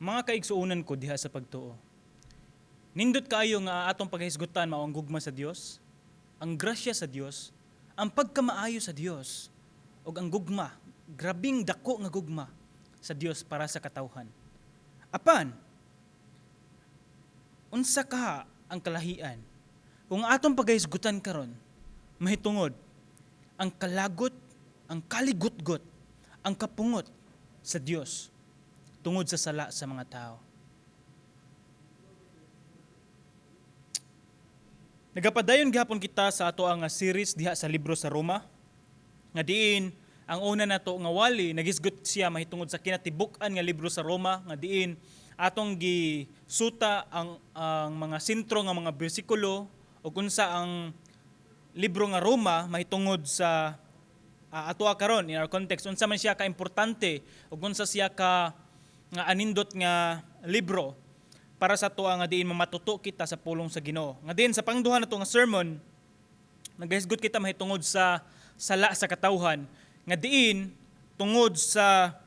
Mga kaigsuonan ko diha sa pagtuo. Nindot kaayo nga atong paghisgutan mao ang gugma sa Dios, ang grasya sa Dios, ang pagkamaayo sa Dios, ug ang gugma, grabing dako nga gugma sa Dios para sa katawhan. Apan, unsa ka ang kalahian kung atong paghisgutan karon mahitungod ang kalagot, ang kaligutgot, ang kapungot sa Dios tungod sa sala sa mga tao? Nagapadayon gihapon kita sa ato ang series diha sa libro sa Roma nga diin ang una nato nga wali nagisgot siya mahitungod sa kinatibuk-an nga libro sa Roma, nga diin atong gisuta ang mga sentro nga mga bersikulo ug unsa ang libro nga Roma mahitungod sa atoa karon in our context, unsa man siya ka importante ug unsa siya ka nga anindot nga libro para sa atoa nga diin mamatuto kita sa pulong sa Ginoo. Nga diin sa pangduha nato nga sermon, nagahisgot kita mahitungod sa sala sa katawhan, nga diin tungod sa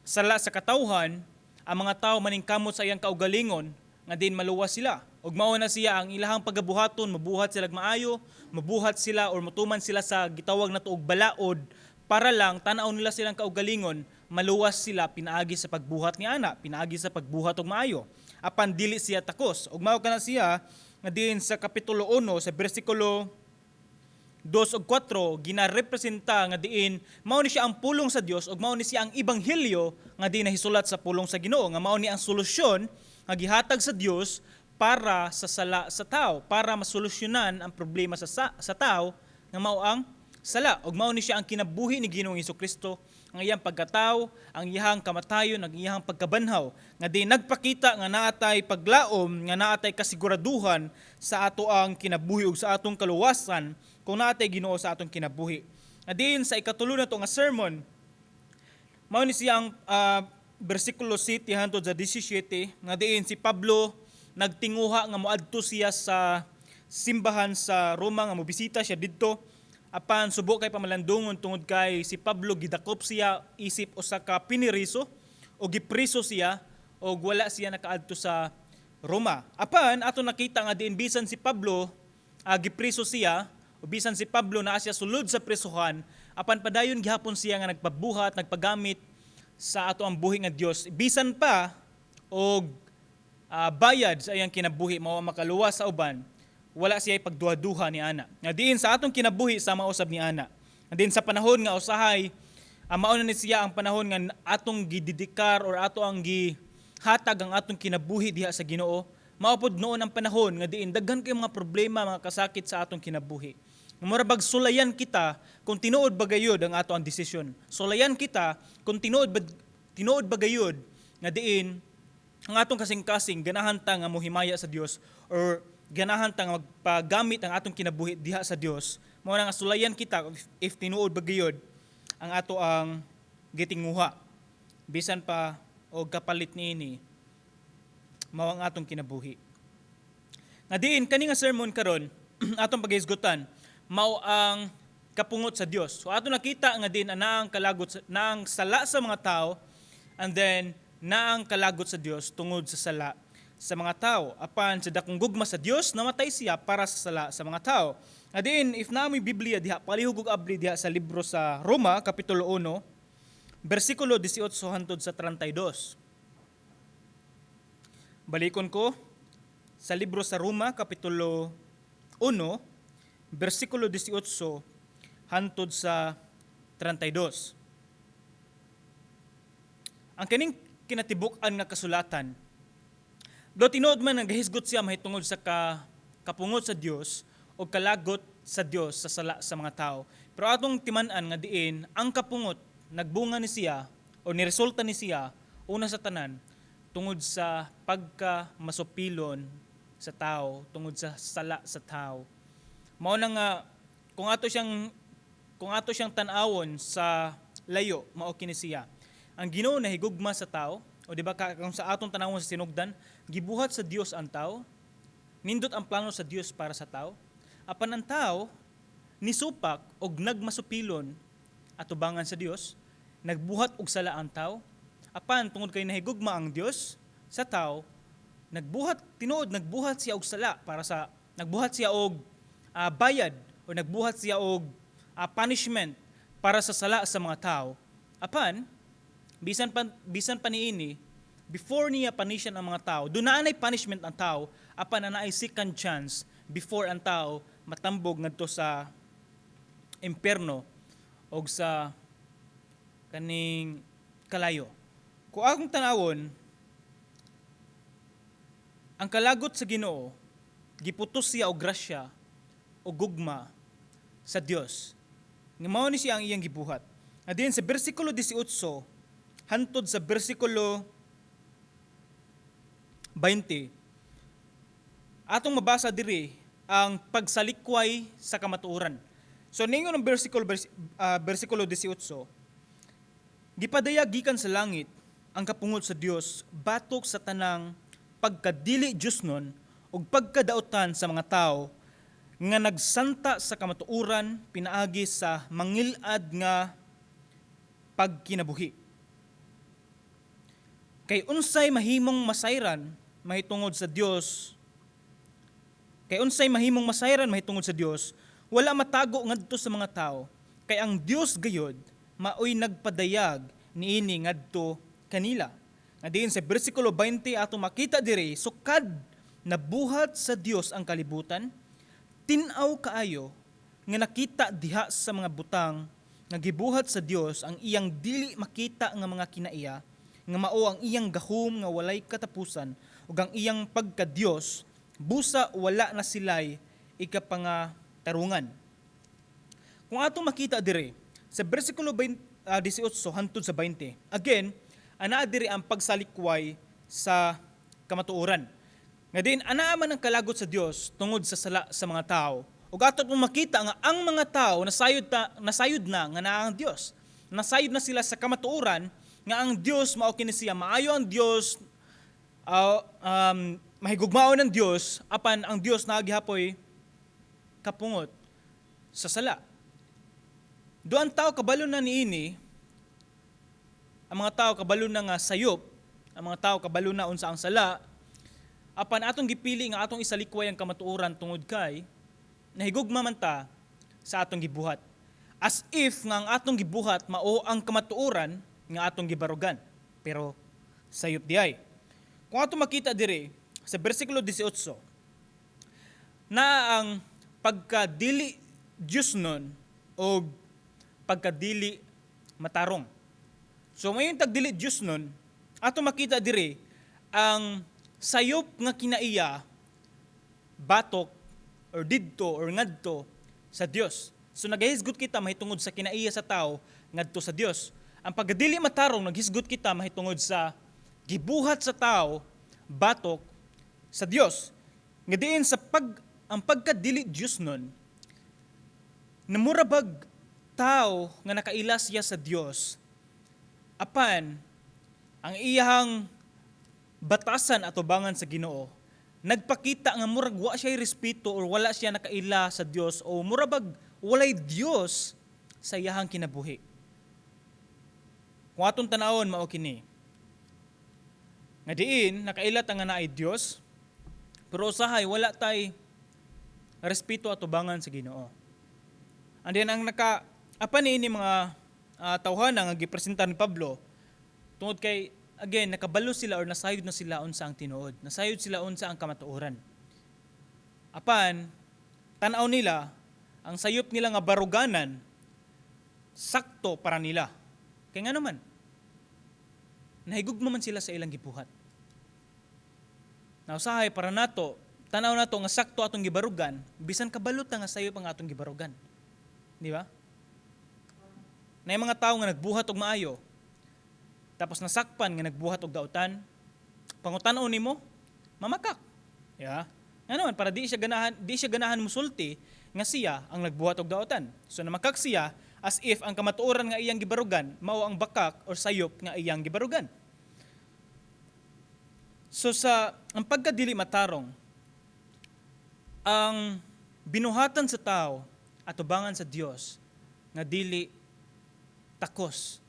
sala sa katawhan ang mga tao maningkamot sa iyang kaugalingon nga diin maluwas sila. Ug mao na siya ang ilahang pagabuhaton, mabuhat sila maayo, mabuhat sila or mutuman sila sa gitawag nato og balaod para lang tan-aw nila silang kaugalingon, maluwas sila pinaagi sa pagbuhat ni ana, pinaagi sa pagbuhat og maayo. Apan dili siya takos. Ug mao kana siya nga diin sa kapitulo 1 sa bersikulo 2 ug 4 ginarepresenta nga diin mao ni siya ang pulong sa Dios ug mao ni siya ang ebanghelyo nga diin nahisulat sa pulong sa Ginoo, nga mao ni ang solusyon nga gihatag sa Dios para sa sala sa tao, para masolusyonan ang problema sa tao nga mao ang sala. Ug mao ni siya ang kinabuhi ni Ginoong Kristo, ang iyang pagkatao, ang iyang kamatayon, ang iyang pagkabanhaw, nga di nagpakita nga naatay paglaom, nga naatay kasiguraduhan sa ato ang kinabuhi ug sa atong kaluwasan kung naatay Ginoo sa atong kinabuhi. Nga diin sa ikatulo nato nga sermon, mao ni siya ang bersikulo 7 hangtod sa 17, nga diin si Pablo nagtinguha nga moadto siya sa simbahan sa Roma, nga mobisita siya didto. Apan subo kay pamalandungon tungod kay si Pablo gidakop siya isip usa ka piniriso o gipriso siya og wala siya nakaadto sa Roma. Apan ato nakita nga diin bisan si Pablo gipriso siya o bisan si Pablo naa siya sulod sa presohan, apan padayon gihapon siya nga nagpabuhat, nagpagamit sa ato ang buhi nga Dios bisan pa og bayad sa iyang kinabuhi mao ang makaluwas sa uban, wala siya pagduha-duha ni ana. Nga diin sa atong kinabuhi sama usab ni ana. Nga diin sa panahon nga usahay mao na ni siya ang panahon nga atong gidedikar or ato ang gihatag ang atong kinabuhi diha sa Ginoo, mao pod noon ang panahon nga diin daghan kay mga problema, mga kasakit sa atong kinabuhi. Mura bag sulayan kita kung tinuod ba gayud ang ato ang desisyon. Sulayan kita kung tinuod ba gayud nga diin ang atong kasing-kasing ganahan ta nga mohimaya sa Dios or ganahan ta nga magpagamit ang atong kinabuhi diha sa Dios. Mao na nga sulayan kita if tinuod ba gayud ang ato ang gitinguha bisan pa og kapalit niini mao ang atong kinabuhi. Nga diin kani nga sermon karon atong paghisgutan mao ang kapungot sa Dios. So ato nakita nga diin naang kalagot, naang sala sa mga tao, and then naang kalagot sa Dios tungod sa sala sa mga tao. Apan sa dakong gugma sa Dios, namatay siya para sa sala sa mga tao. Nga diin if naa moy Biblia diha, palihog og abli diha sa libro sa Roma kapitulo 1 bersikulo 18 hangtod sa 32. Balikon ko sa libro sa Roma kapitulo 1 bersikulo 18 hangtod sa 32. Ang kaning kinatibuk-an nga kasulatan, do tinuod man ang gahisgot siya mahitungod sa kapungot sa Dios o kalagot sa Dios sa sala sa mga tao. Pero atong timan-an nga diin ang kapungot nagbunga ni siya o niresulta ni siya una sa tanan tungod sa pagka masupilon sa tao, tungod sa sala sa tao. Mao na nga kung ato siyang tan-awon sa layo, mao kini siya. Ang Ginoo nahigugma sa tao, o di ba kung sa atong tanawon sa sinugdan, gibuhat sa Dios ang tao, nindot ang plano sa Dios para sa tao. Apan ang tao nisupak og nagmasupilon atubangan sa Dios, nagbuhat og sala ang tao. Apan tungod kay nahigugma ang Dios sa tao. Nagbuhat, tinuod nagbuhat siya og sala para sa nagbuhat siya og bayad o nagbuhat siya og punishment para sa sala sa mga tao. Apan bisan pa niini, before niya panisyan ang mga tao, doon na anay punishment ang tao, apan anaay second chance before ang tao matambog ngadto sa impierno og sa kaning kalayo. Kung akong tanawon, ang kalagot sa Ginoo, giputos siya og grasya o gugma sa Dios. Nga mao ni siya ang iyang gibuhat. Adin sa bersikulo 18 hantod sa bersikulo 20, atong mabasa diri ang pagsalikway sa kamatuoran. So ningon ang bersikulo 18, "Gipadayag gikan sa langit ang kapungot sa Dios batok sa tanang pagkadili Diosnon ug pagkadautan sa mga tawo nga nagsanta sa kamatuoran pinaagi sa mangilad nga pagkinabuhi. Kay unsay mahimong masayran mahitungod sa Dios, kay unsay mahimong masayran mahitungod sa Dios, wala matago ngadto sa mga tawo, kay ang Dios gayod maoy nagpadayag niini ngadto kanila." Nga diin sa bersikulo 20, atong makita diri, sukad nabuhat sa Dios ang kalibutan, tin-aw kaayo nga nakita diha sa mga butang nga gibuhat sa Dios ang iyang dili makita nga mga kinaiya, nga mao ang iyang gahom nga walay katapusan ug ang iyang pagka-Dios, busa wala na sila'y ikapangatarungan. Kung atong makita diri sa bersikulo 20, 18 hantod sa 20, again, anaa diri ang pagsalikway sa kamatuoran. Nga din anaa man ang kalagot sa Dios tungod sa sala sa mga tao. Ug ato pong makita nga ang mga tao nasayod na nga naa ang Dios. Nasayod na sila sa kamatuoran nga ang Dios mao kini siya, maayo ang Dios, mahigugmaon ng Dios, apan ang Dios naa gihapoy kapungot sa sala. Do ang tao kabalo na niini, ang mga tao kabalo na nga sayop, ang mga tao kabalo na unsa ang sala, apan atong gipili nga atong isalikway ang kamatuoran tungod kay nahigugma man ta sa atong gibuhat. As if nga ang atong gibuhat mao ang kamatuoran nga atong gibarugan. Pero sayop diay. Kung atong makita diri sa bersikulo 18, na ang pagkadili Diosnon o pagkadili matarong. So ngayon tagdili Diosnon, ato makita diri ang sayop nga kinaiya batok or didto or ngadto sa Dios. So nagahisgot kita mahitungod sa kinaiya sa tao ngadto sa Dios. Ang pagkadili matarong, naghisgot kita mahitungod sa gibuhat sa tao batok sa Dios. Nga diin sa ang pagkadili Diosnon, namurabag tao nga nakaila siya sa Dios, apan ang iyahang batasan atubangan sa Ginoo nagpakita nga murag wa siya respeto or wala siya nakaila sa Dios o murabag walay Dios sa iyahang kinabuhi. Kung atong tanawon, mao kini. Nga diin nakaila ta nga naay Dios, pero usahay wala tay respeto atubangan sa Ginoo. And then ang naka apan niini mga tawhana nga gipresentar ni Pablo, tungod kay again nakabalo sila or nasayod na sila unsa ang tinuod. Nasayod sila unsa ang kamatuoran. Apan tan-aw nila ang sayop nila nga baruganan, sakto para nila. Kay nga naman nahigugma man sila sa ilang gibuhat. Nausahay para nato, tanaw nato nga sakto atong gibarugan, bisan kabalo ta nga sayop ang atong gibarugan. Di ba? Na mga tao nga nagbuhat og maayo, tapos nasakpan nga nagbuhat og dautan, pangutan-on nimo, mamakak. Yeah. Nga naman, para di siya ganahan musulti nga siya ang nagbuhat og dautan. So namakak siya as if ang kamatuoran nga iyang gibarugan mao ang bakak or sayop nga iyang gibarugan. So sa ang pagkadili matarong, ang binuhatan sa tao atubangan sa Dios nga dili takos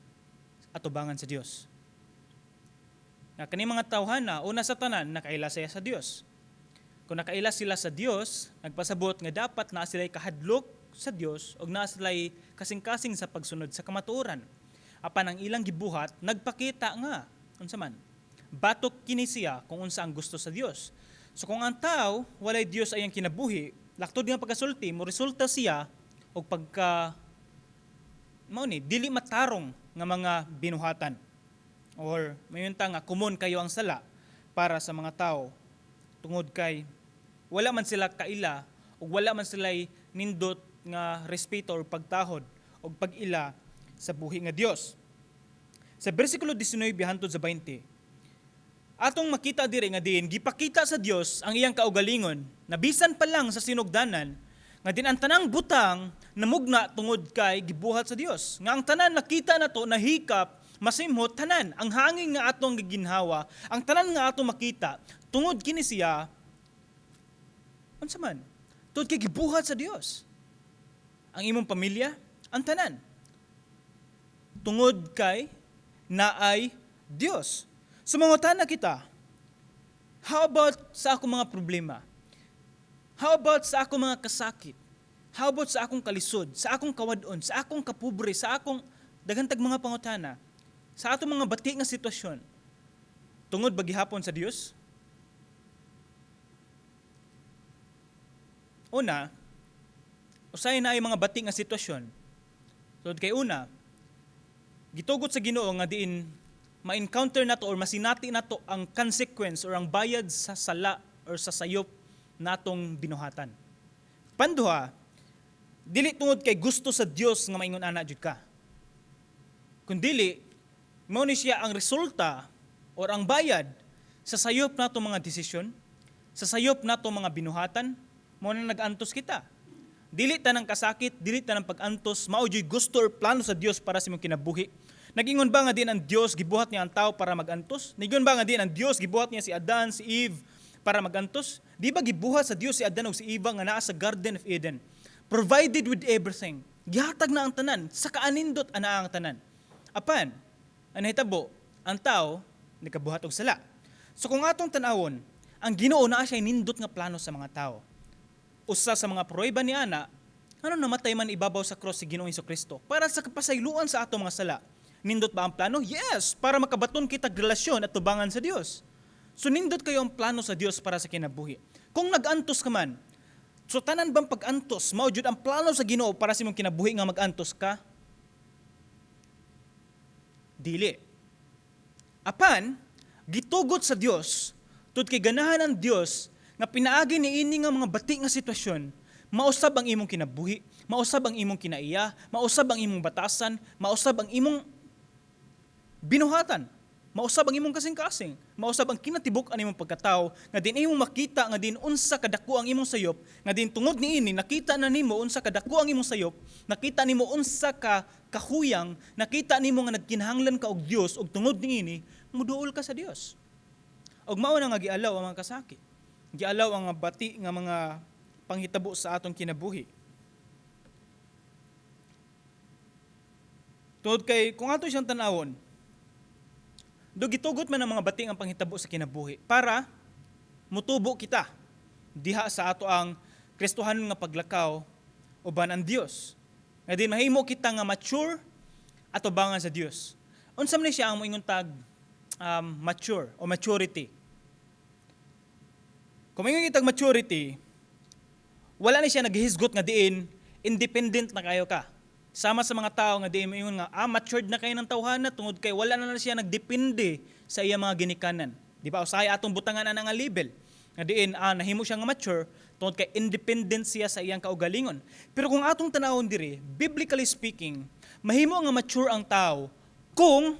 atubangan sa Dios. Nga kani mga tawhana, una sa tanan, nakaila siya sa Dios. Kung nakaila sila sa Dios, nagpasabot nga dapat naa sila'y kahadlok sa Dios og naa sila'y kasing-kasing sa pagsunod sa kamatuoran. Apan ang ilang gibuhat nagpakita nga unsa man, batok kini siya kung unsa ang gusto sa Dios. So kung ang tao walay Dios ay ang kinabuhi, laktod nga pagkasulti, mo resulta siya og pagka mao ni dili matarong nga mga binuhatan. Or mayon ta nga common kayo ang sala para sa mga tao tungod kay wala man sila kaila ug wala man sila'y nindot nga respeto or pagtahod og pag-ila sa buhi nga Dios. Sa bersikulo 19 hangtod sa 20, atong makita diri nga diin gipakita sa Dios ang iyang kaugalingon na bisan pa lang sa sinugdanan nga din ang tanang butang namugna tungod kay gibuhat sa Dios. Nga ang tanan nakita nato, nahikap, masimhot tanan, ang hangin nga atong giginhawa, ang tanan nga atong makita, tungod kini siya unsa man? Tungod kay gibuhat sa Dios. Ang imong pamilya, ang tanan, tungod kay naay Dios. So mangutana kita, how about sa akong mga problema? How about sa akong mga kasakit? How about sa akong kalisod, sa akong kawadon, sa akong kapobre, sa akong daghan tag mga pangutana, sa atong mga bati nga sitwasyon? Tungod ba gihapon sa Dios? Una, usahay na ay mga bati nga sitwasyon. Tungod kay una, gitugot sa Ginoo nga diin ma-encounter nato or masinati nato ang consequence or ang bayad sa sala or sa sayop natong binuhatan. Panduha, dili tungod kay gusto sa Dios nga maingon ana jud ka. Kun dili, mao ni siya ang resulta or ang bayad sa sayop nato mga desisyon, sa sayop nato mga binuhatan, mao na nag-antos kita. Dili tanang kasakit, dili tanang pag-antos, mao juy gusto or plano sa Dios para sa imong kinabuhi. Nagingon ba nga din ang Dios gibuhat niya ang tao para mag-antos? Nagingon ba nga din ang Dios gibuhat niya si Adan, si Eve para mag-antos? Di ba gibuhat sa Dios si Adan ug si Eva nga naa sa Garden of Eden? Provided with everything. Gihatag na ang tanan, sa kaanindot ana ang tanan. Apan, ang nahitabo, ang tao nakabuhat og sala. So kung atong tan-awon, ang Ginoo naa siya nindot nga plano sa mga tao. Usa sa mga pruweba ni ana, ano namatay man ibabaw sa cross si Ginoong Kristo para sa kapasayloan sa atong mga sala. Nindot ba ang plano? Yes, para makabaton kita relasyon at tubangan sa Dios. So nindot kayo ang plano sa Dios para sa kinabuhi. Kung nag-antos ka man, so tanan bang pag-antos, mao jud ang plano sa Ginoo para sa imong kinabuhi nga mag-antos ka? Dili. Apan, gitugot sa Dios, tud kay ganahan ang Dios nga pinaagi niini nga mga bati nga sitwasyon, mausab ang imong kinabuhi, mausab ang imong kinaiya, mausab ang imong batasan, mausab ang imong binuhatan, mausab ang imong kasing-kasing, mausab ang kinatibuk-an imong pagkatao, nga din imong makita nga din unsa kadako ang imong sayop, nga din tungod niini nakita na nimo unsa kadako ang imong sayop, nakita nimo unsa ka kahuyang, nakita nimo nga nagkinahanglan ka og Dios, ug tungod niini muduol ka sa Dios. Og mao na nga gialaw ang mga kasakit, gialaw ang mga bati nga mga panghitabo sa atong kinabuhi. Tungod kay kung ato siyang tan-awon, do gitugot man ang mga bati ang panghitabo sa kinabuhi para mutubo kita diha sa ato ang Kristohanon nga paglakaw uban ang Dios. Nga din mahimo kita nga mature atubangan sa Dios. Unsa man siya ang moingon tag mature o maturity? Kung moingon kitag maturity, wala ni siya naghihisgot nga diin independent na kayo ka. Sama sa mga tao nga diin moingon nga matured na kayo ng tawhana tungod kay wala na siya nagdepende sa iya mga ginikanan. Di ba? Usahay atong butangan ana nga label nga diin nahimo siya nga mature tungod kay independent siya sa iyang kaugalingon. Pero kung atong tanawon diri, biblically speaking, mahimo nga mature ang tao kung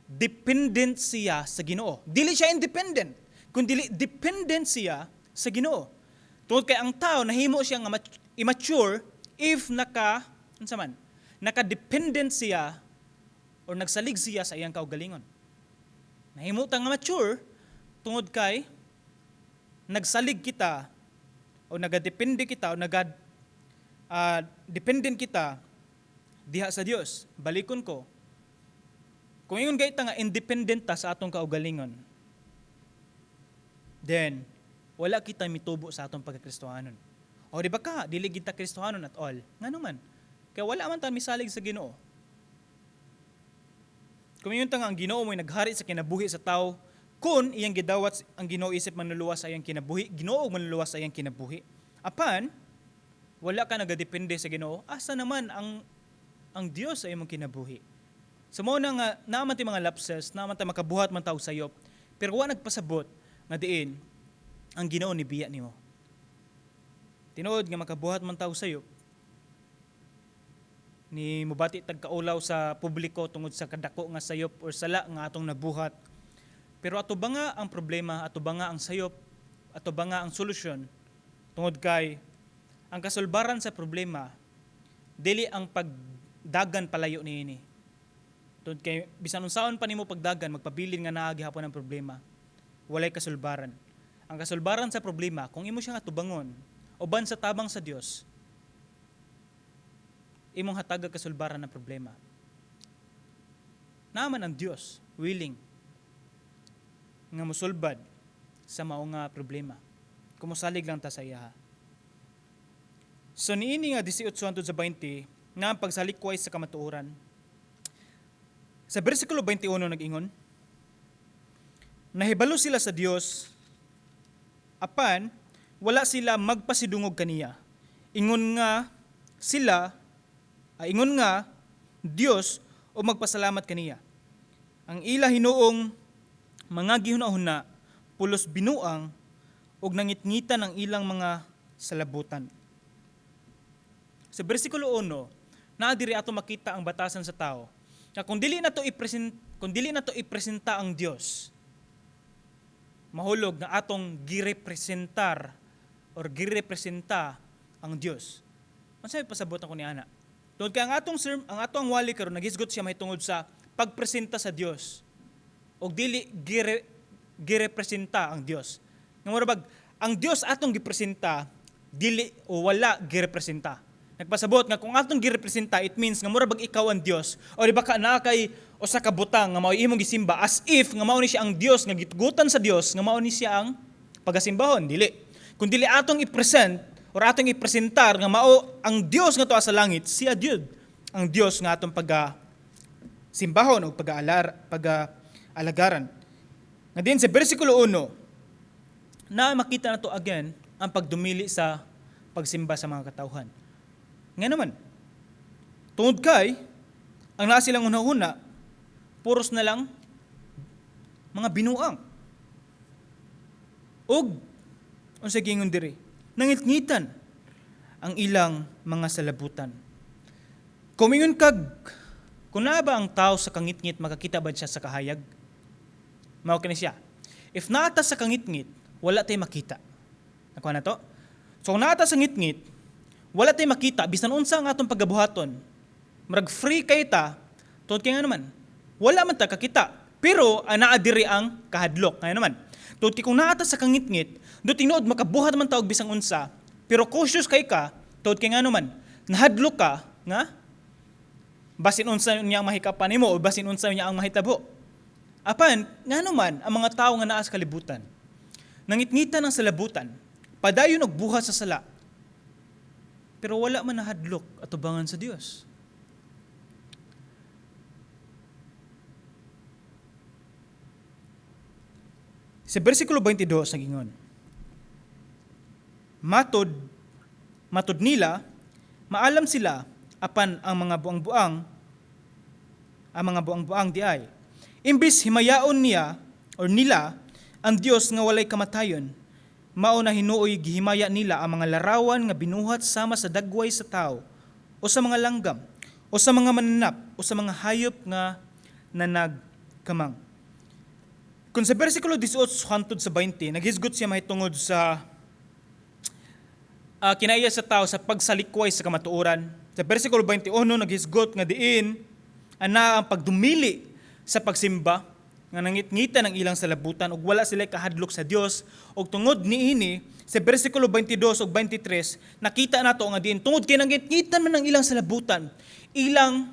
dependent siya sa Ginoo. Dili siya independent, kun dili dependent siya sa Ginoo. Tungod kay ang tao nahimo siya nga immature if naka unsa man, naka-dependent siya or nagsalig siya sa iyang kaugalingon. Nahimo ta nga mature tungod kay nagsalig kita o nagadepende kita o naga dependent kita diha sa Dios. Balikon ko. Kung ingon gayta nga independent ta sa atong kaugalingon, then wala kita mitubo sa atong pagkakristohanon. O di ba ka, dili kita Kristohanon at all. Ngano man? Kaya wala man ta misalig sa Ginoo. Kung ingon ta nga ang Ginoo mo'y naghari sa kinabuhi sa tao, kun iyang gidawat ang Ginoo isip manluluwas sa iyang kinabuhi, Ginoo manluluwas sa iyang kinabuhi. Apan wala ka nagadepende sa Ginoo, asa naman ang Dios sa imong kinabuhi? So mao na nga naa man tay mga lapses, naa man tay makabuhat man tao sayop, pero wa nagpasabot nga diin ang Ginoo ni biya nimo. Tinuod nga makabuhat man tao sayop, ni mubati tag kaulaw sa publiko tungod sa kadako nga sayop or sala nga atong nabuhat. Pero ato ba nga ang problema, ato ba nga ang sayop, ato ba nga ang solusyon? Tungod kay ang kasulbaran sa problema dili ang pagdagan palayo niini. Tungod kay bisan unsaon pa nimo pagdagan, magpabilin nga naa gihapon ang problema. Walay kasulbaran. Ang kasulbaran sa problema, kung imo siya nga tubangon uban sa tabang sa Dios, imong hatagag kasulbaran ng problema. Naaman ang Dios willing nga musulbad sa mao nga problema. Kumusalig lang ta sa iya. So niini nga 18 hangtod sa 20 nga ang pagsalikway sa kamatuoran. Sa bersikulo 21 nag-ingon, nahibalo sila sa Dios, apan wala sila magpasidungog kaniya. Ingon nga sila, ingon nga Dios o magpasalamat kaniya. Ang ila hinuong mga gihuna-huna pulos binuang ug nangitngitan ang ilang mga salabutan. Sa bersikulo 1, naa diri ato makita ang batasan sa tao. Nga kung dili na to ipresenta ang Dios, mahulog nga atong girepresentar or girepresenta ang Dios. Unsa may pasabot ako ni ana? Tungod kay ang atong wali karon naghisgot siya mahitungod sa pagpresenta sa Dios og dili girepresenta ang Dios. Nga mura bag ang Dios atong gipresenta, dili o wala girepresenta. Nagpasabot nga kung atong girepresenta, it means nga mura bag ikaw ang Dios o di ba ka naa kay usa ka butang nga mao imong gisimba as if nga mao ni siya ang Dios nga gitugutan sa Dios nga mao ni siya ang pagasimbahon. Dili. Kung dili atong i-present or atong ipresentar nga mao ang Dios nga tuwa sa langit, siya gyud ang Dios nga atong pagasimbahon o pag-alagaran. Nga din sa bersikulo 1, na makita na to again ang pagdumili sa pagsimba sa mga katawhan. Nga naman, tungod kay ang naa silang una-una, puros na lang mga binuang. Ug unsa giingon diri? Nangitngitan ang ilang mga salabutan. Kumingon kag kung naa ba ang tao sa kangitngit, makakita ba siya sa kahayag? Mao kini siya. If naa ta sa kangitngit, wala tay makita. Nakuha na to? So kung naa ta sa ngitngit, wala tay makita bisan unsa ang atong pagabuhaton. Murag free kay ta, tungod kay nga naman, wala man ta kakita. Pero anaa diri ang kahadlok. Nga naman, tungod kay kung naa ta sa kangitngit, do tinuod makabuhat man ta og bisang unsa, pero cautious kay ka, tungod kay nga naman, nahadlok ka nga basin unsa niya ang mahikapan nimo o basin unsa niya ang mahitabo. Apan ngano man ang mga tawo nga naa sa kalibutan, nangitngitan ang salabutan, padayon og buhat sa sala, pero wala man nahadlok atubangan sa Dios. Sa bersikulo 22 nagingon, matod nila, maalam sila, apan ang mga buang-buang, ang mga buang-buang di ay. Imbis himayaon niya or nila ang Dios nga walay kamatayon, mao na hinuoy gihimaya nila ang mga larawan nga binuhat sama sa dagway sa tao o sa mga langgam o sa mga mananap o sa mga hayop nga nanagkamang. Kung sa bersikulo 18 hangtod sa 20, naghisgot siya mahitungod sa kinaiya sa tao sa pagsalikway sa kamatuoran. Sa bersikulo 21, naghisgot nga diin ana ang pagdumili sa pagsimba nga nangitngitan ang ilang salabutan ug wala sila kahadlok sa Dios. Ug tungod niini sa bersikulo 22 ug 23, nakita nato nga diin tungod kay nangitngitan man ang ilang salabutan, ilang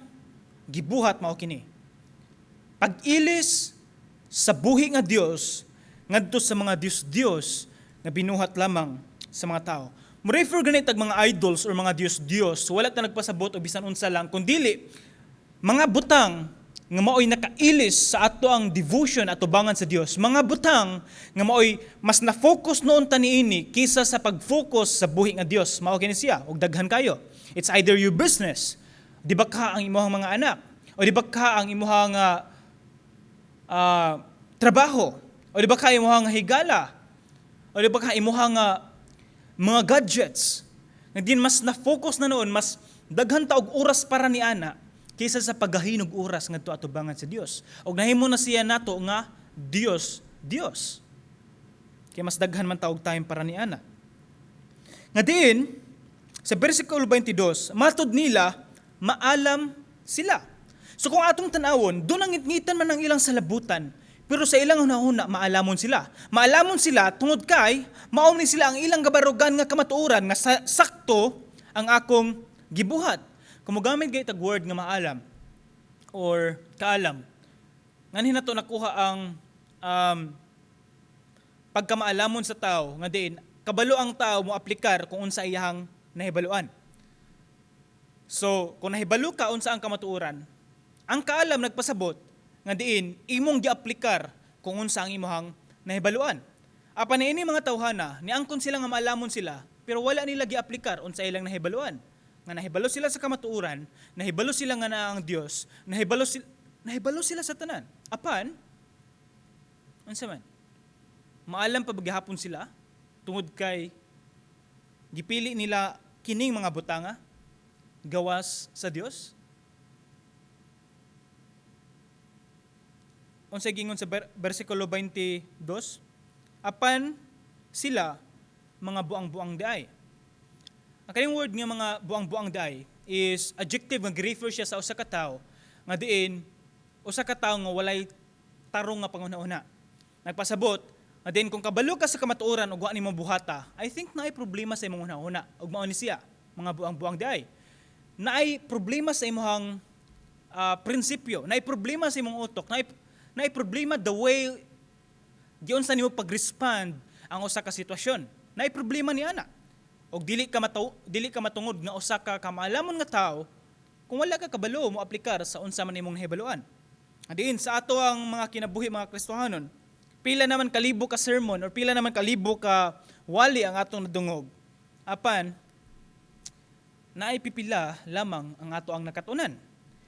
gibuhat mao kini. Pag-ilis sa buhi nga Dios ngadto sa mga dios-dios nga binuhat lamang sa mga tao. Mo-refer ganit tag mga idols or mga dios-dios, wala ta nagpasabot og bisan unsa lang kundili mga butang nga maoy nakailis sa ato ang devotion atubangan sa Dios. Mga butang nga maoy mas na-focus noon ta niini kaysa sa pag-focus sa buhi nga Dios. Mao kini siya og daghan kayo. It's either your business, di ba ka ang imong mga anak, o di ba ka ang imong trabaho, o di ba ka imong higala, o di ba ka imong mga gadgets. Nga din mas na-focus na noon, mas daghan ta og oras para ni ana kaysa sa paggahin og oras ngadto atubangan sa Dios. Og nahimo na siya nato nga Dios, Dios. Kaya mas daghan man ta og time para ni ana. Nga diin sa versikulo 22, matud nila maalam sila. So kung atong tanawon, doon ang ngitngitan man ang ilang salabutan, pero sa ilang hunahuna, maalamon sila. Maalamon sila tungod kay mao ni sila ang ilang gabarugan nga kamatuoran nga sakto ang akong gibuhat. Kung mogamit gay tag word nga maalam or kaalam, nganhi nato nakuha ang pagkamaalamon sa tao nga diin kabalo ang tao mo aplikar kung unsa iyang nahibaluan. So, kung nahibalo ka unsa ang kamatuoran, ang kaalam nagpasabot nga diin imong giaplikar kung unsa ang imong nahibaluan. Apan niini mga tawhana, niangkon sila nga maalamon sila, pero wala nila giaplikar unsa ilang nahibaluan. Nga nahibalo sila sa kamatuoran, nahibalo sila nga naa ang Dios, nahibalo sila sa tanan. Apan unsa man? Maalam pa ba gihapon sila tungod kay gipili nila kining mga butanga gawas sa Dios? Unsay gingon sa bersikulo 22? Apan sila mga buang-buang diay. Ang kaning word nga mga buang-buang diay is adjective nga gi-refer siya sa usa ka tawo nga diin usa ka tawo nga walay tarong nga panghuna-huna. Nagpasabot nga diin kung kabalo ka sa kamatuoran ug wa nimo buhata, I think naay problema sa imong hunahuna ug mao ni siya mga buang-buang diay. Naay problema sa imong prinsipyo, naay problema sa imong utok, naay problema the way giunsa nimo pag-respond ang usa ka sitwasyon. Naay problema ni ana. Og dili ka matungod nga usa ka kamaalamon nga tawo kung wala ka kabalo mo aplikar sa unsa man imong nahibaluan. Diin sa ato ang mga kinabuhi, mga Kristohanon, pila naman kalibo ka sermon or pila naman kalibo ka wali ang atong nadungog. Apan naay pipila lamang ang ato ang nakatunan.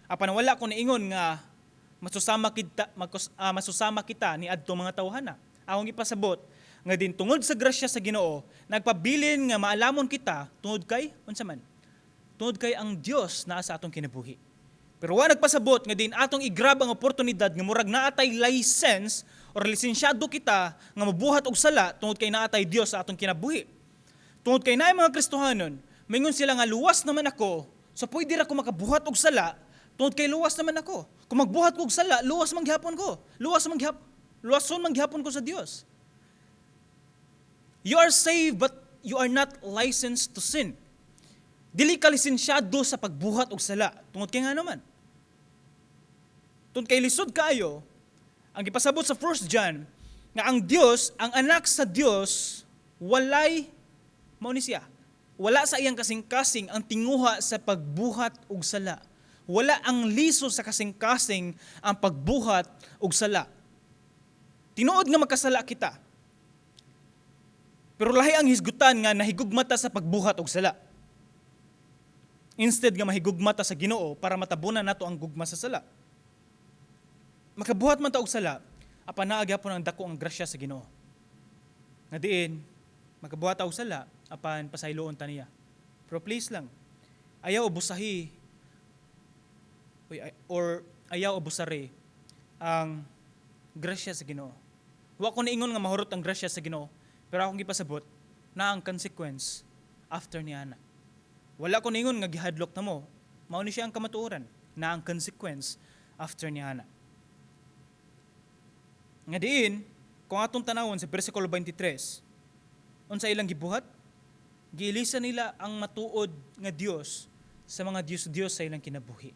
Apan wala ko niingon nga masusama kita ni adto mga tawhana. Akong ipasabot nga din tungod sa grasya sa Ginoo, nagpabilin nga maalamon kita tungod kay unsa man? Tungod kay ang Dios naa sa atong kinabuhi. Pero wa nagpasabot nga din atong i-grab ang oportunidad nga murag naatay license or lisensyado kita nga mabuhat og sala tungod kay naatay Dios sa atong kinabuhi. Tungod kay naay mga Kristohanon, mingon sila nga luwas naman ako, so pwede ra ko makabuhat og sala tungod kay luwas naman ako. Kung magbuhat ko og sala, luwas man gihapon ko. Luwason man gihapon ko sa Dios. You are saved but you are not licensed to sin. Dili ka lisensyado sa pagbuhat og sala tungod kay nga naman. Tungod kay lisod kaayo ang gipasabot sa 1 John nga ang Dios, ang anak sa Dios, walay mao ni siya. Wala sa iyang kasing-kasing ang tinguha sa pagbuhat og sala. Wala ang liso sa kasing-kasing ang pagbuhat og sala. Tinuod nga magkasala kita. Pero lahi ang hisgutan nga nahigugma ta sa pagbuhat og sala. Instead nga mahigugma ta sa Ginoo para matabunan nato ang gugma sa sala. Makabuhat man ta og sala, apan naa gyapon ang dako ang grasya sa Ginoo. Nga diin makabuhat ta og sala, apan pasayloon ta niya. Pero please lang, ayaw ubusahi or ayaw ubusari ang grasya sa Ginoo. Wa ko niingon nga mahurot ang grasya sa Ginoo, pero akong gipasabot na ang consequence after ni ana. Wala ko niingon nga gihadlok na mo. Mao ni siya ang kamatuoran na ang consequence after ni ana. Nga diin, kung atong tanawon sa versikulo 23, unsa ilang gibuhat? Giilisa nila ang matuod nga Dios sa mga Dios-Dios sa ilang kinabuhi.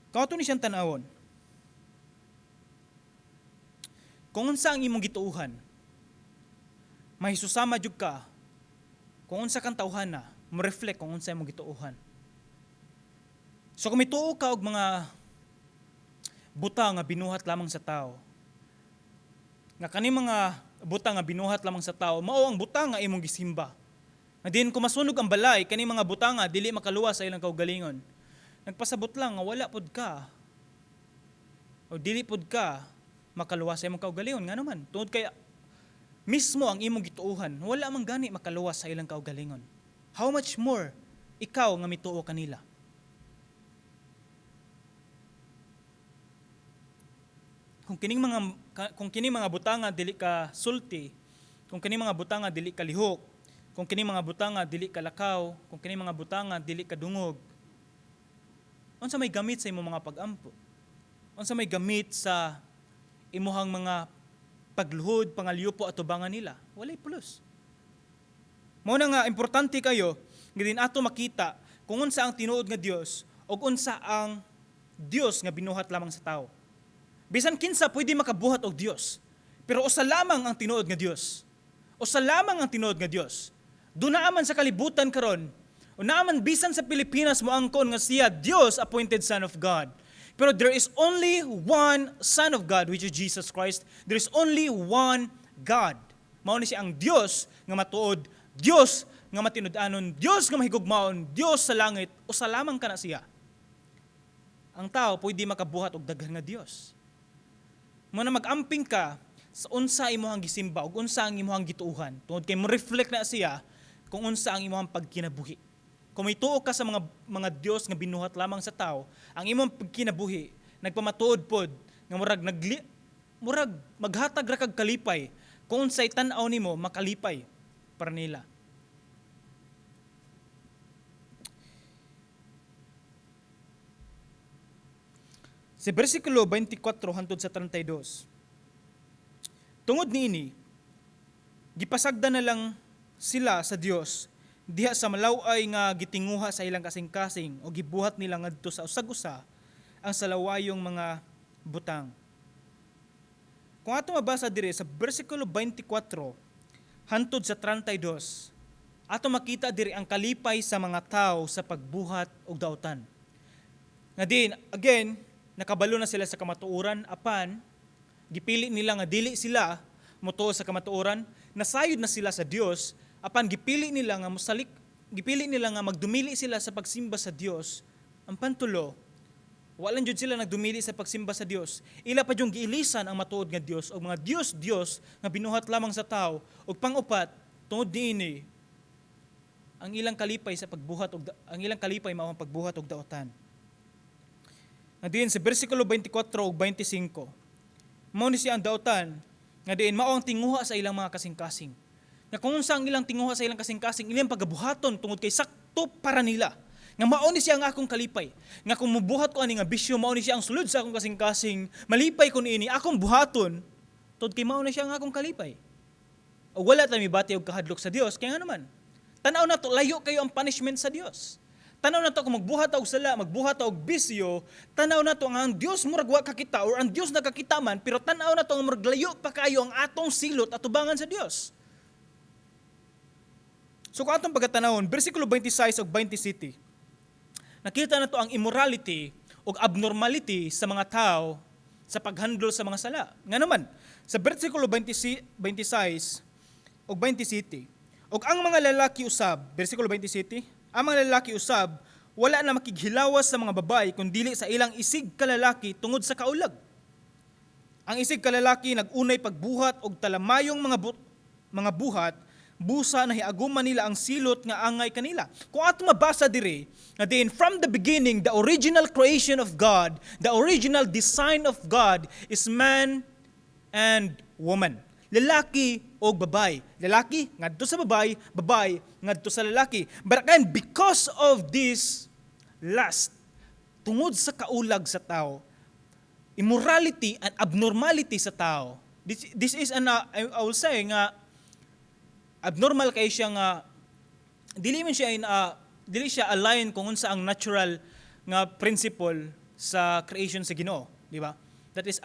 Kung ato ni siyang tanawon, kung unsa ang imong gituuhan, mahisusama jud ka kung unsa kang tawhana, mo reflect kung unsa imong gituuhan. So kung mituo ka og mga buta nga binuhat lamang sa tao, nga kani mga buta nga binuhat lamang sa tao, mao ang buta nga imong gisimba. Nga diin kung masunog ang balay, kani mga buta nga dili makaluwas sa ilang kaugalingon. Nagpasabot lang nga wala pod ka o dili pod ka makaluwas sa imong kaugalingon. Ngano man? Tungod kay mismo ang imong gituohan, wala man gani makaluwas sa ilang kaugalingon. How much more ikaw nga mituo kanila? Kung kining mga butanga dili ka sulti, kung kining mga butanga dili ka lihok, kung kining mga butanga dili ka lakaw, kung kining mga butanga dili ka dungog, unsa may gamit sa imong mga pag-ampo? Unsa may gamit sa imuhang mga pagluhod, pangalyupo atubangan nila? Walay pulos. Mao na nga importante kayo nga din ato makita kung unsa ang tinuod nga Dios ug unsa ang Dios nga binuhat lamang sa tao. Bisan kinsa pwede makabuhat og Dios, pero usa lamang ang tinuod nga Dios. Usa lamang ang tinuod nga Dios. Duna man sa kalibutan karon, o naa man bisan sa Pilipinas moangkon nga siya Dios, appointed Son of God. Pero there is only one Son of God, which is Jesus Christ. There is only one God. Mao ni siya ang Dios nga matuod, Dios nga matinud-anon, Dios nga mahigugmaon, Dios sa langit, usa lamang kana siya. Ang tao pwede makabuhat og daghan nga Dios. Mao na mag-amping ka sa unsa imong gisimba ug unsa ang imong gituohan. Tungod kay mo reflect na siya kung unsa ang imong pagkinabuhi. Kung may tuo ka sa mga Dios nga binuhat lamang sa tao, ang imong pagkinabuhi nagpamatuod pod nga murag maghatag ra kag kalipay kung unsay tan-aw nimo makalipay para nila. Sa versikulo 24 hangtod sa 32. Tungod niini, gipasagda na lang sila sa Dios diha sa malaway nga gitinguha sa ilang kasing-kasing o gibuhat nila ngadto sa usag-usa ang salawayong mga butang. Kung ato mabasa diri sa versikulo 24 hangtod sa 32, ato makita diri ang kalipay sa mga tao sa pagbuhat og dautan. Nga din, again, nakabalo na sila sa kamatuoran, apan gipili nila nga dili sila motuo sa kamatuoran, nasayod na sila sa Dios, apan gipili nila nga mosalik, gipili nila nga magdumili sila sa pagsimba sa Dios. Ang pantulo, wala jud sila nagdumili sa pagsimba sa Dios. Ila pa jung giilisan ang matuod nga Dios og mga Dios-Dios nga binuhat lamang sa tao. Ug pangupat, tungod niini, ang ilang kalipay sa pagbuhat og ang ilang kalipay mao ang pagbuhat og daotan. Nga diin sa bersikulo 24 ug 25, mao ni siya ang daotan nga diin mao ang tinguha sa ilang mga kasing-kasing. Nga kung unsa ang ilang tinguha sa ilang kasing-kasing, ilang pagabuhaton tungod kay sakto para nila. Nga mao ni siya ang akong kalipay. Nga kung mubuhat ko ani nga bisyo, mao ni siya ang sulod sa akong kasing-kasing, malipay ko niini akong buhaton tungod kay mao ni siya ang akong kalipay. O wala ta mibati og kahadlok sa Dios, kaya nga naman, tan-aw na to, layo kayo ang punishment sa Dios. Tanaw na to kung magbuhat og sala, magbuhat og bisyo, tanaw na to nga ang Dios murag wa kakita or ang Dios nakakita man, pero tanaw na to nga murag layo pa kayo ang atong silot atubangan sa Dios. So kung atong pagatanawon, bersikulo 26 ug 27, nakita na to ang immorality ug abnormality sa mga tao sa paghandle sa mga sala. Nga naman, sa bersikulo 26 ug 27, ug ang mga lalaki usab, bersikulo 27, ang mga lalaki usab, wala na makighilawas sa mga babae kun dili sa ilang isig kalalaki tungod sa kaulag. Ang isig kalalaki nag-unay pagbuhat og talamayong mga buhat, busa na hiaguman nila ang silot nga angay kanila. Kung ato mabasa diri, nga din from the beginning, the original creation of God, the original design of God is man and woman. Lalaki o babae. Lalaki ngadto sa babae, babae ngadto sa lalaki. But again, because of this lust, tungod sa kaulag sa tao, immorality and abnormality sa tao, this is an, I will say nga abnormal kay siya nga dili man siya in dili siya align kung unsa ang natural nga principle. sa creation sa Ginoo, di ba? That is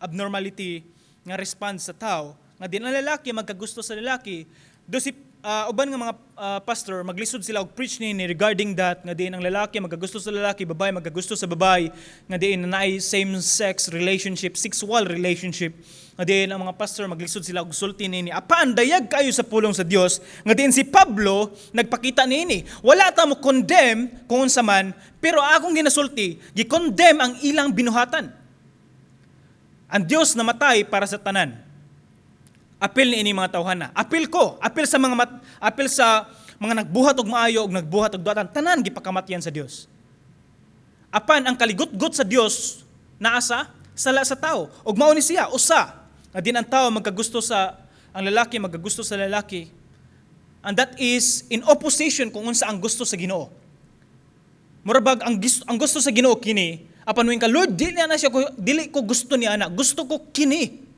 abnormality nga response sa tao nga din ang lalaki magkagusto sa lalaki. Do si uban nga mga pastor maglisod sila og preach nini regarding that, nga diin ang lalaki magkagusto sa lalaki, babae magkagusto sa babae, nga diin na naay same sex relationship, sexual relationship, nga diin ang mga pastor maglisod sila og sulti nini. Apan dayag kayo sa pulong sa Dios nga diin si Pablo nagpakita niini. Wala ta mo condemn kung unsa man, pero akong ginasulti, gi-condemn ang ilang binuhatan. Ang Dios namatay para sa tanan. Apil ni ini mga tawhana. Apil ko, apil sa mga nagbuhat og maayo og nagbuhat og duatan, tanan gipakamatyan sa Dios. Apan ang kaligutgot sa Dios naa sa sala sa tao. Ug mao ni siya usa nga din ang tao magkagusto sa ang lalaki magkagusto sa lalaki. And that is in opposition kung unsa ang gusto sa Ginoo. Murabag ang gusto sa Ginoo kini, apan moingon ka, "Lord, dili na siya ko, dili ko gusto ni ana, gusto ko kini."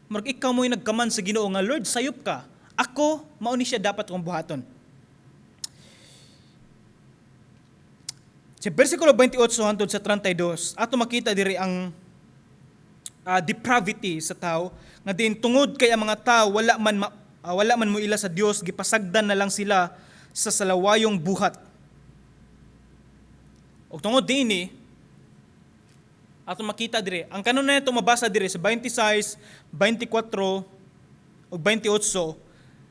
Murag ikaw mo'y nagkaman sa Ginoo nga, "Lord, sayop ka. Ako, mao ni siya dapat kong buhaton." Sa versikulo 28 hangtod sa 32, ato makita diri ang depravity sa tao nga din tungod kay ang mga tao wala man mo ila sa Dios, gipasagdan na lang sila sa salawayong buhat. Og tungod dinhi ato makita dire ang kanon na ito mabasa dire sa 26, 24 ug 28,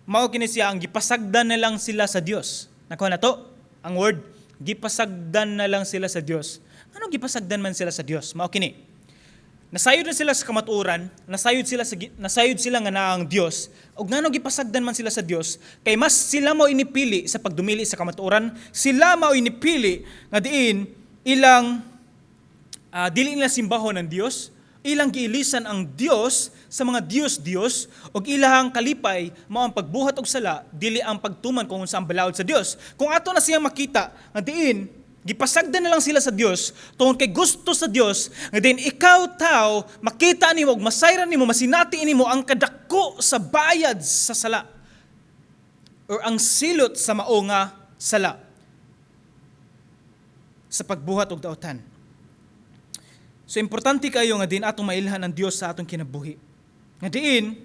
mao kini siya ang gipasagdan na lang sila sa Dios. Nakuha na to ang word gipasagdan na lang sila sa Dios. Ano gipasagdan man sila sa Dios? Mao kini. Nasayod na sila sa kamatuoran, nasayod sila nga naa ang Dios. Ug ngano gipasagdan man sila sa Dios? Kay mas sila mao inipili sa pagdumili sa kamatuoran, sila mao inipili nga diin ilang dili nila simbahon ang Dios, ilang giilisan ang Dios sa mga Dios-Dios, ug ilahang kalipay mao ang pagbuhat og sala, dili ang pagtuman kung unsa ang balaod sa Dios. Kung ato na siyang makita nga diin gipasagdan na lang sila sa Dios tungod kay gusto sa Dios nga diin ikaw tao makita nimo ug masayran nimo, masinati nimo ang kadako sa bayad sa sala or ang silot sa mao nga sala sa pagbuhat og daotan. So importante kayo nga din atong mailhan ang Dios sa atong kinabuhi. Nga diin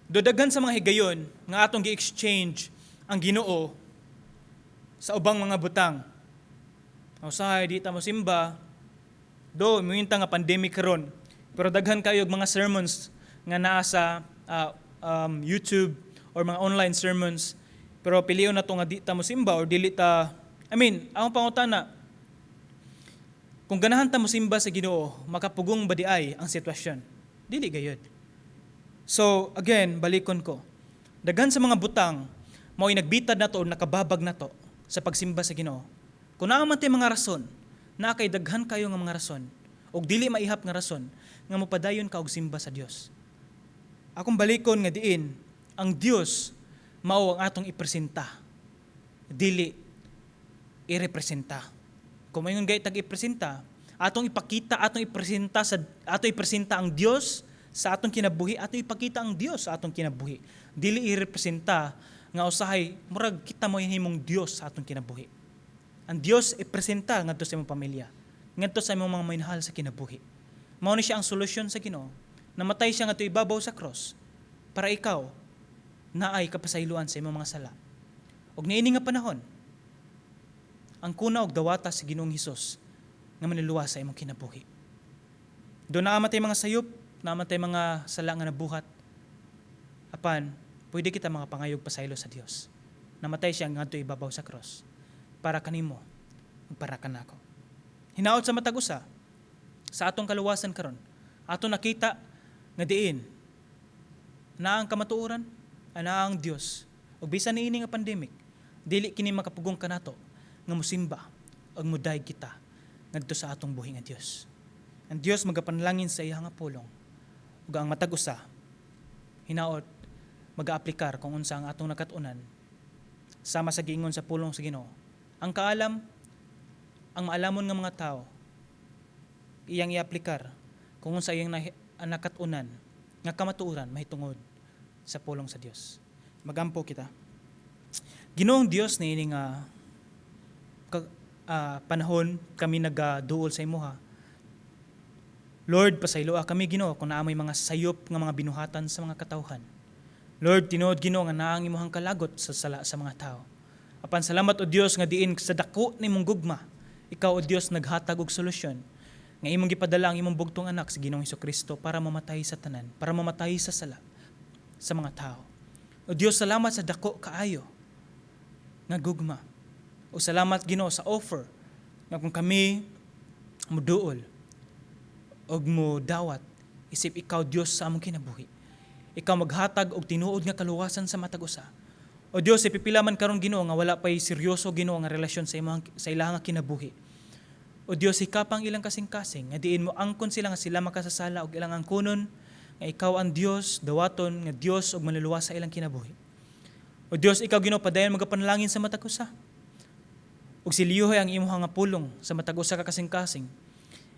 do daghan sa mga higayon nga atong gi-exchange ang Ginoo sa ubang mga butang. Usahay di ta mo simba, do muinta nga pandemic karon. Pero daghan kayo og mga sermons nga naa sa YouTube or mga online sermons. Pero pilion na to nga di ta mo simba or dili ta, I mean, akong pangutana, kung ganahan ta mo simba sa Ginoo, makapugong ba di ay ang sitwasyon? Dili gayud. So, again, balikon ko. Daghan sa mga butang mao'y nagbitad na to o nakababag na to sa pagsimba sa Ginoo. Kung naa man tay mga rason, naa kay daghan kayo nga mga rason ug dili maihap nga rason nga mopadayon ka og simba sa Dios. Akong balikon nga diin ang Dios mao ang atong ipresenta, dili irepresenta. Kung moingon gay tag ipresenta, atong ipakita, atong ipresenta sa atong ipresenta ang Dios sa atong kinabuhi, atong ipakita ang Dios sa atong kinabuhi. Dili irepresenta nga usahay murag kita mo himong Dios sa atong kinabuhi. Ang Dios ipresenta ngadto sa imong pamilya, ngadto sa imong mga minahal sa kinabuhi. Mao ni siya ang solusyon sa Ginoo. Namatay siya ngadto ibabaw sa cross para ikaw naay kapasayloan sa imong mga sala. Og niini nga panahon, ang kuna og dawata sa Ginoong Hesus nga manluluwas sa imong kinabuhi. Do naa man tay mga sayop, naa man tay mga sala nga nabuhat. Apan pwede kita mga pangayog pasaylo sa Dios. Namatay siya ngadto ibabaw sa cross para kanimo ug para kanako. Hinaot sa matag usa sa atong kaluwasan karon, ato nakita nga diin naa ang kamatuoran, naa ang Dios. Ug bisan niini nga pandemic, dili kini makapugong kanato nga mosimba ug modayeg kita ngadto sa atong buhi nga Dios. Ang Dios magapanalangin sa iya nga pulong ug ang matag usa hinaot magaaplikar kung unsa ang atong nakat-unan sama sa giingon sa pulong sa Ginoo. Ang kaalam, ang maalamon nga mga tao iyang iaplikar kung unsa iyang nakat-unan nga kamatuoran mahitungod sa pulong sa Dios. Magampo kita. Ginoong Dios, niini nga panahon kami nagaduol sa imuha. Lord, pasayloa kami, Ginoo, kung naa may mga sayop nga mga binuhatan sa mga katawhan. Lord, tinuod, Ginoo, nga naa ang imuhang kalagot sa sala sa mga tao. Apan salamat, o Dios, nga diin sa dako nimong gugma, ikaw, o Dios, naghatag og solusyon nga imong gipadala ang imong bugtong anak, si Ginoong Kristo, para mamatay sa tanan, para mamatay sa sala sa mga tao. O Dios, salamat sa dako kaayo nga gugma. O salamat, Ginoo, sa offer nga kung kami muduol og mo dawat isip ikaw Dios sa among kinabuhi, ikaw maghatag og tinuod nga kaluwasan sa matag usa. O Dios, ipipila man karon, Ginoo, nga wala pay seryoso, Ginoo, nga relasyon sa imong sa ilang nga kinabuhi. O Dios, hikapang ilang kasing-kasing nga diin mo angkon sila nga sila makasasala og ilang angkonon nga ikaw ang Dios, dawaton nga Dios ug manluluwas sa ilang kinabuhi. O Dios, ikaw, Ginoo, padayon magapanalangin sa matag usa. Ug silyohay ang imong nga pulong sa matag usa ka kasing-kasing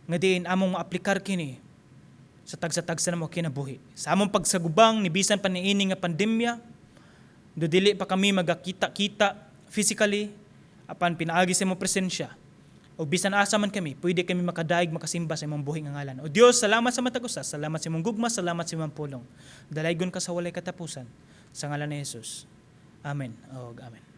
nga diin among maaplikar kini sa tagsa-tagsa namo kinabuhi. Sa among pagsagubang ni bisan pa niini nga pandemya, do dili pa kami magakita-kita physically, apan pinaagi sa imong presensya o bisan asa man kami, pwede kami makadaig makasimba sa imong buhi nga ngalan. O Dios, salamat sa matag usa, salamat sa imong gugma, salamat sa imong pulong. Dalaygon ka sa walay katapusan. Sa ngalan ni Jesus. Amen. Og amen.